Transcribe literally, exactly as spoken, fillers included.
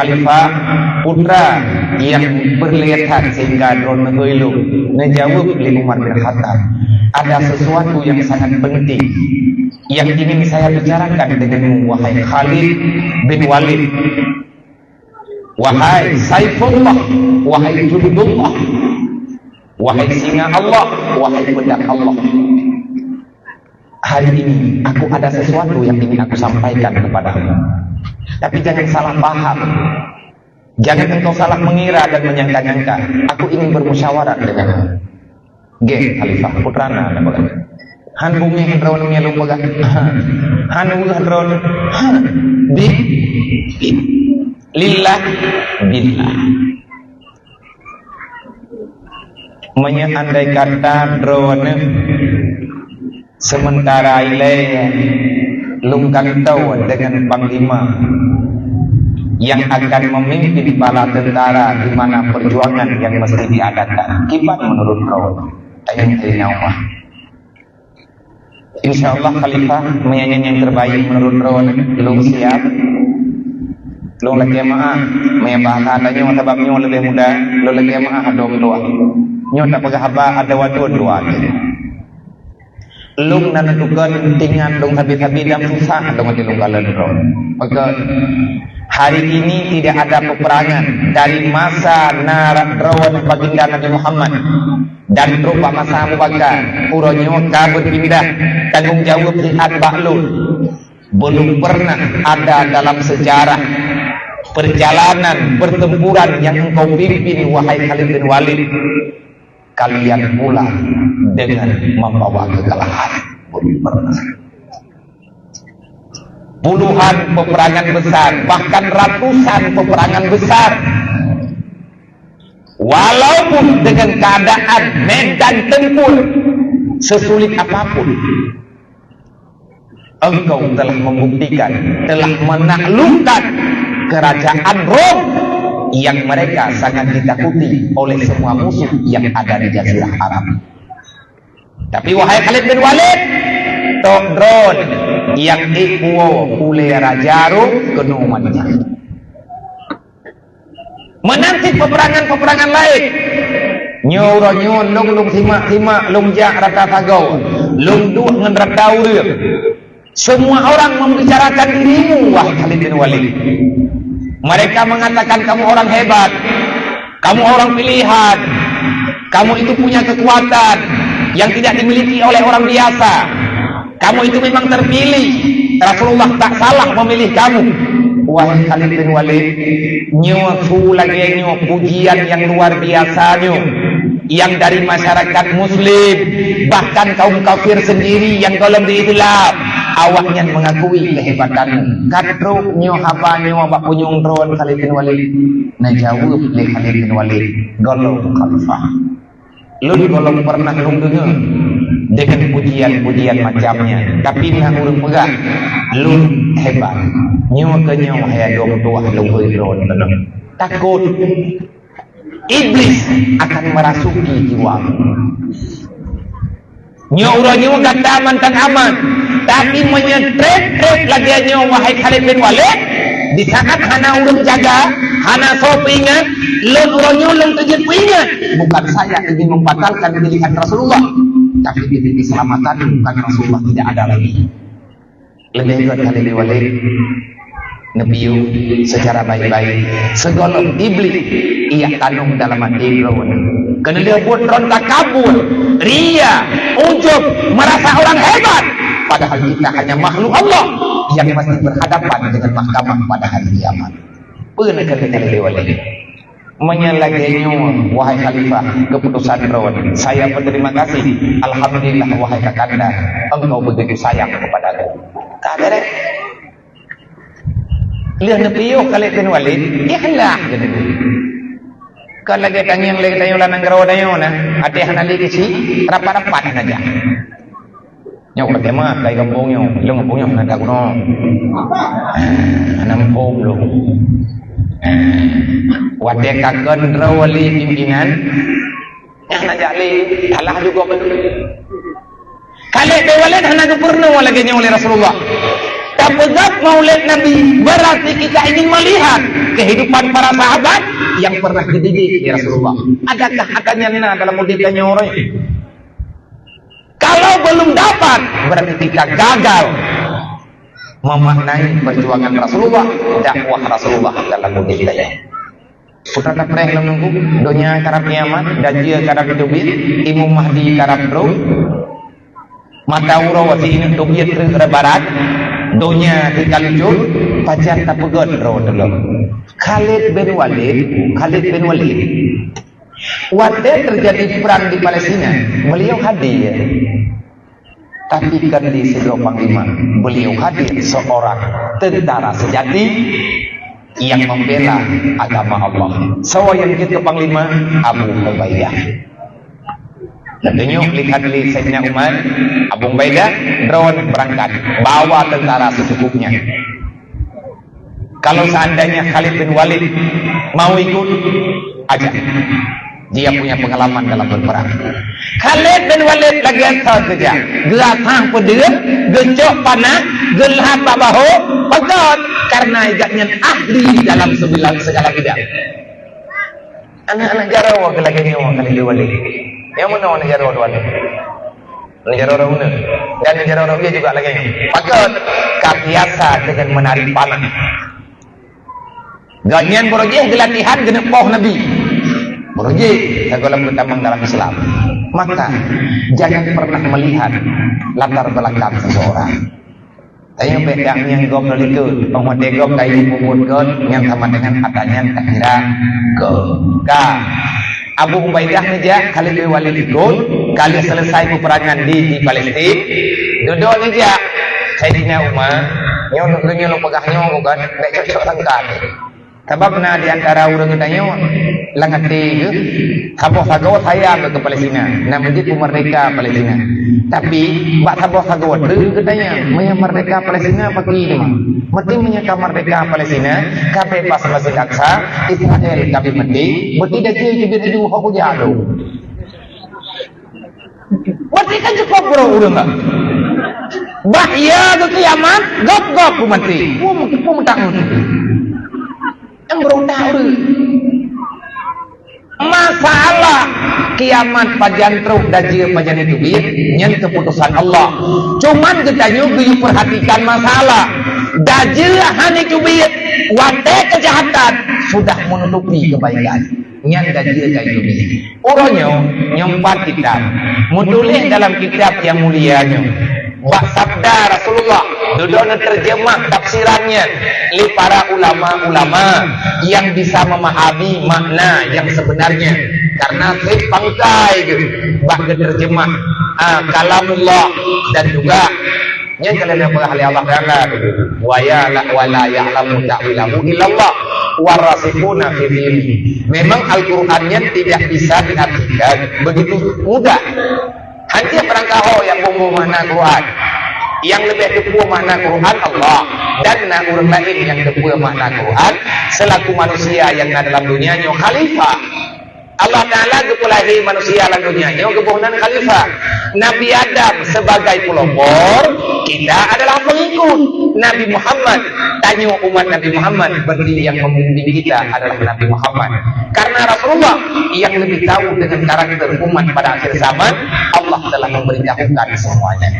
Khalifah, putra nyang peureulée that sehingga droeneuh hôi lom, neujaweueb lé Umar bin Khattab, "Ada sesuatu yang sangat penting yang ingin saya bicarakan denganmu, wahai Khalid bin Walid. Wahai Saifullah, wahai Junudullah, wahai singa Allah, wahai pedang Allah. Hari ini aku ada sesuatu yang ingin aku sampaikan kepadamu. Tapi jangan salah paham. Jangan engkau salah mengira dan menyangka-nyangka. Aku ingin bermusyawarah denganmu." Gét Khalifah, putra na, na peugah. "Han beungéh droeneuh lôn peugah. Han, han weueh droeneuh. Han. Bi, bi, lillah, billah." Meunyoe andai kata droeneuh seumeuntara ilée lôn gantoe deungon panglima nyang akan meumimpin bala teuntara di mana peujuangan nyang meuseuti diadakan, kiban meunurot droeneuh? Tanyong Saidina Umar. "Insya Allah, Khalifah, meunyoe nyan nyang terbaik meunurot droeneuh, lôn siab. Lôn lakée meu'ah, meunyoe bahasa tanyoe sabab nyoe leubeh muda, lôn lakée meu'ah adoe meutuah. Nyoe tapeugah haba adoe watée dua. Lôn na neutukon tingat lôn sabe-sabe dan susah lôn ati lôn kalon droe. Maka hari ini tidak ada peperangan dari masa na droeneuh Baginda Nabi Muhammad dan trok bak masa Abu Bakar, uroe nyoe ka beupindah tanggong jaweueb siat bak lôn. Belum pernah ada dalam sejarah perjalanan pertempuran yang engkau pimpin, wahai Khalid bin Walid, kalian pulang dengan membawa kekalahan." Belum pernah. Puluhan peperangan besar, bahkan ratusan peperangan besar. Walaupun dengan keadaan medan tempur sesulit apapun, engkau telah membuktikan, telah menaklukkan kerajaan Rom yang mereka sangat ditakuti oleh semua musuh yang ada di Jazirah Arab. Tapi wahai Khalid bin Walid, tok droeneuh nyang ék puwoe ulée raja Rom keunoe manyang. Meunan cit peperangan-peperangan laén. Nyoe uroe nyoe lôn, lôn simak-simak, lôn jak rata sagoe, lôn duek ngon rata ureuëng. Semua orang membicarakan dirimu, wahai Khalid bin Walid. Mereka mengatakan kamu orang hebat, kamu orang pilihan, kamu itu punya kekuatan yang tidak dimiliki oleh orang biasa. Kamu itu memang terpilih. Rasulullah tak salah memilih kamu. Wahai Khalid bin Walid, nyoe su lagée nyoe pujian yang luar biasa nyoe, yang dari masyarakat muslim, bahkan kaum kafir sendiri yang golom di Islam, awaknyan mengakui kehebatanmu. Ka trok nyoe haba nyoe bak punyueng droen Khalid bin Walid. Neujaweueb lé Khalid bin Walid, "Golom Khalifah. Lôn golom pernah lôn deungoe deungon pujian-pujian macam nyan, tapi na ureuëng peugah lôn hebat. Nyoe keu nyoe hai adoe meutuah lôn hôi droen keunoe. Takot Iblis akan merasuki jiwa." Nyoe uroe nyoe gata mantong aman, tapi meunyoe treb-treb lagée nyoe, wahai Khalid bin Walid, di saat hana ureuëng jaga, hana soe peuingat, lôn uroe nyoe lôn teujeuet peuingat. Bukan saya ingin membatalkan pilihan Rasulullah, tapi demi keselamatan bukan Rasulullah tidak ada lagi. Leubeh gét Khalid bin Walid neupiôh secara baik-baik. Sigohlom Iblis ia tanong dalam até droen. Keuneulheueh buet droen takabur, ria, ujub, merasa orang hebat. Padahal kita hanya makhluk Allah yang masih berhadapan dengan mahkamah pada hari kiamat. Peue na keuneuk Khalid bin Walid? Meunyoe lagée nyoe, wahai Khalifah, keuputosan droen, saya berterima kasih. Alhamdulillah, wahai kakanda, engkau begitu sayang kepadaku. Ka beureh. Lheueh neupiôh Khalid bin Walid, ikhlas geuh. Kon lagée tangieng lé tanyoe lam nanggroe tanyoe na, até hana lé geuchik, rapat-rapat hana jak. Nyoe peureutama kai gampông nyoe, lôn gampông nyoe hana takeunong. Ah, hana muphom lôn. Ah, watée ka keudroe lé pimpinan, nyang hana jak lé, salah juga beutôi. Khalid bin Walid hana geupeurunoe lagée nyoe lé Rasulullah. Tapeugah Maulid Nabi, berarti kita ingin melihat kehidupan para sahabat yang pernah dididik oleh Rasulullah. Adakah ada nyang na dalam udeb tanyoe uroe? Kalau belum dapat, berarti kita gagal memaknai perjuangan Rasulullah, dakwah Rasulullah dalam udeb tanyoe. Peue tapreh lom nunggu, donya karab kiamat, Dajjal karab teubiet, Imam Mahdi karab trok, mata uroe sineuk teubiet treuk rot barat, donya teuka lucok, pajan tapeugét droe teuh lom. Khalid bin Walid, Khalid bin Walid, watée teujadi prang di Palestina, beliau hadir. Tapi kon di sidroe panglima, beliau hadir seorang tentara sejati yang membela agama Allah. Soe nyang jeuet keu panglima? Abu Ubaidah. Geutunyok lé Khalid, Saidina Umar, Abu Ubaidah, droen berangkat, bawa tentara secukupnya. Kalau seandainya Khalid bin Walid mau ikut, ajak. Dia punya pengalaman dalam berperang. Khalid bin Walid lagée soe keujak, geuasah peudeueng, geucok panah, geulhab bak bahô, peugét, karena gobnyan ahli dalam sebilan segala bidang. Aneuk-aneuk jaroe keu lagée nyoe Khalid bin Walid. Nyang meunoe aneuk jaroe dua nyoe. Aneuk jaroe droe uneuk. Dan aneuk jaroe droe ie juga lagée nyoe. Pakon? Ka biasa dengan menarik panah. Gobnyan barô jih geulatihan geuneuk poh Nabi. Barô jih sagoe lam geutamong dalam Islam. Maka, jangan pernah melihat latar belakang seseorang. Tanyoe bék dak ngieng gob lom likot, óh watée gob ka ié peubuet gét, nyan sama dengan ata nyan takira gét. Ka. Abu Ubaidah neujak, Khalid bin Walid ikot, ka lheueh selesai peperangan di, di Palestin. Dudoe neujak, Saidina Umar, nyoe lôn, nyoe lôn peugah nyoe bukan, bék cok-cok sangka. Sabab na di antara ureuëng geutanyoe lam até geuh saboh sagoe sayang keu Palestina, na meujeuet peumeurdeka Palestina. Tapi bak saboh sagoe treuk geutanyoe, meunyoe meurdeka Palestina paki teuma. Meuti meunyoe ka meurdeka Palestina, ka bebas Masjid Aqsa, Israel ka beumeudeh, meuti dajé jeuet laju hok ujak lom. Berarti kan cukup bro ureuëng kan? Bah ya ke kiamat, gop-gop ku mati. Ku meutak mati. Yang berutak ureuëng. Masalah kiamat pajan trok dajé pajan itu biet, nyan keputusan Allah. Cuman geutanyoe geuyue perhatikan masalah. Dajé hana itu biet, watée kejahatan sudah menutupi kebaikan. Nyan dajé ka itu biet. Uroe nyoe, nyoe pat kitab. Meutuléh dalam kitab nyang mulia nyoe. Bak sabda Rasulullah, dudoe neuteurjeumah tafsiran nyan lé para ulama-ulama nyang bisa memahami makna yang sebenarnya. Karena treb pangkai geuh bak geuteurjeumah, ah, kalamullah dan juga nyan kalian yang Allah Ta'ala. Wa ya la, wa la ya'lamu ta'wilahu illallah. Warasikhuna fil ilmi. Memang Al-Quran nyan tidak bisa diartikan begitu mudah. Hanya barangkaho yang bumbu makna Quran. Yang lebih teupeu makna Quran Allah. Dan na ureuëng lain yang teupeu makna Quran selaku manusia yang na dalam dunia nyoe khalifah. Allah Ta'ala geupeulahé manusia lam dunia nyoe geuboh nan khalifah. Nabi Adam sebagai pelopor, kita adalah pengikut. Nabi Muhammad, tanyoe umat Nabi Muhammad, berarti yang membimbing kita adalah Nabi Muhammad. Karena Rasulullah yang lebih tahu dengan karakter umat pada akhir zaman, Allah telah memberitahukan semuanya.